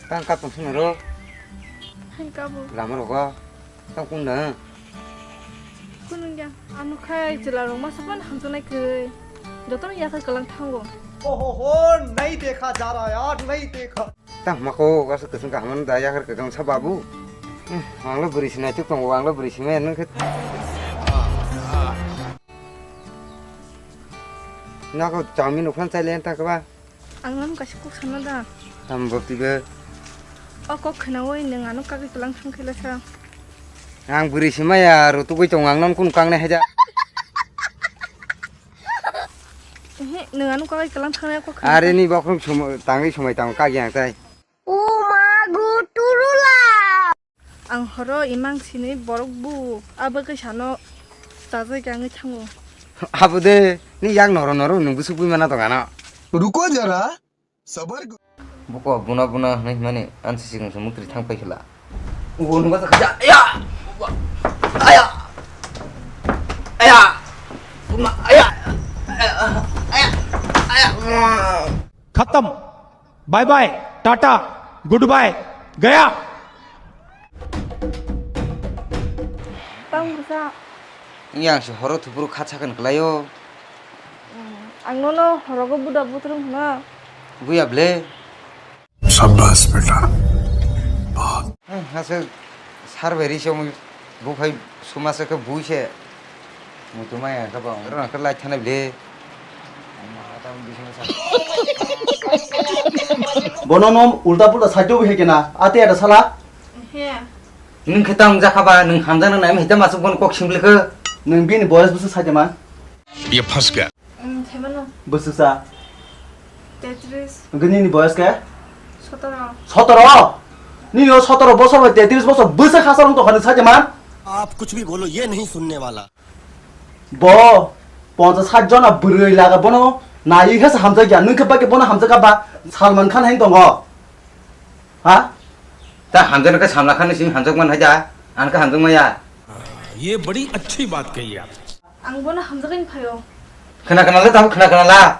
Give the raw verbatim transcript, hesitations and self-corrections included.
Tang kap tong swnaro. Hai kabo. Lama rogo. Tang kung na. Kunung ya. Anu khai chwla rok masa pan hamjaknai khe. Jotono yakhar kalang thango. ओहो हो, नहीं देखा जा रहा यार, नहीं देखा। Tang mako gasa kwchwng kaham da yakhar kwchwng sa babu. Hmm, ang lo bwrwi sinai tuk tongo, ang lo bwrwi sinai nang khe. Nako chowmin uphang chai len ta kaba. Ang nang kaisa kok sana da. Tam bwtwi be. O kok khnawi nwng ano kagwi kwlang thang khe lasa. Ang bwrwi si maya aro tugwi tongo, ang nang kunu kangnai haida. Ehe, nwng ano kagwi kwlang thangnai kok khna. Are ni bokhorok tangwi somai tang kagi ang tai. O mago turula. Ang horo imang sini borok bu abo khe sano chajai khe angwi thango. Abo de ni yak noro noro nung busuk bui mana tong ano. रुको जरा, सबर करो। Buko buna buna hwnwi hwnmani ansi sikung se muktri thang pai khela. Ugo nungba khaja aya. Aya. Aya. Buna aya. Aya. Aya. खत्म। Bye bye, tata, goodbye, गया। Tang bwsa. Yang se horo thupuru kha sakhan kwlaio. Ang nono horogo buda butrung hwna. Buya ble. शाबाश बेटा। Hase sar bai ri se mui buphai suma se khe bui se. Muitu maya khe ba ongkhorna khe lai thana bile. Bono nom ulta pulta saito bui hekena. Ate ada sala. He. Nwng khe tang jakha ba, nwng hamjakna nai hita masuk bono kok simple khe. Nwng bini boyes busu saite man. ये फंस गया। Bwswksa. Tetris. Hwnkhe nini boyes khe? Sotoro. Sotoro? Nini o sotoro bosor bai tetris bosor bwswk hachal wng tongkha nwng saite man? आप कुछ भी बोलो, ये नहीं सुनने वाला। Bo ponchas sat jona bwrwi laga bono naiwi khe se hamjakya, nwng khe bai khe bono hamjakha ba Salman Khan hai wng tongo. Ha? Ta hamjakna khe Salman Khan ni simi hamjak man hai da, ang khe hamjak maya. ये बड़ी अच्छी बात कही आप। Ang bono hamjagwi phaio. Khna khna le tamo khna khna la.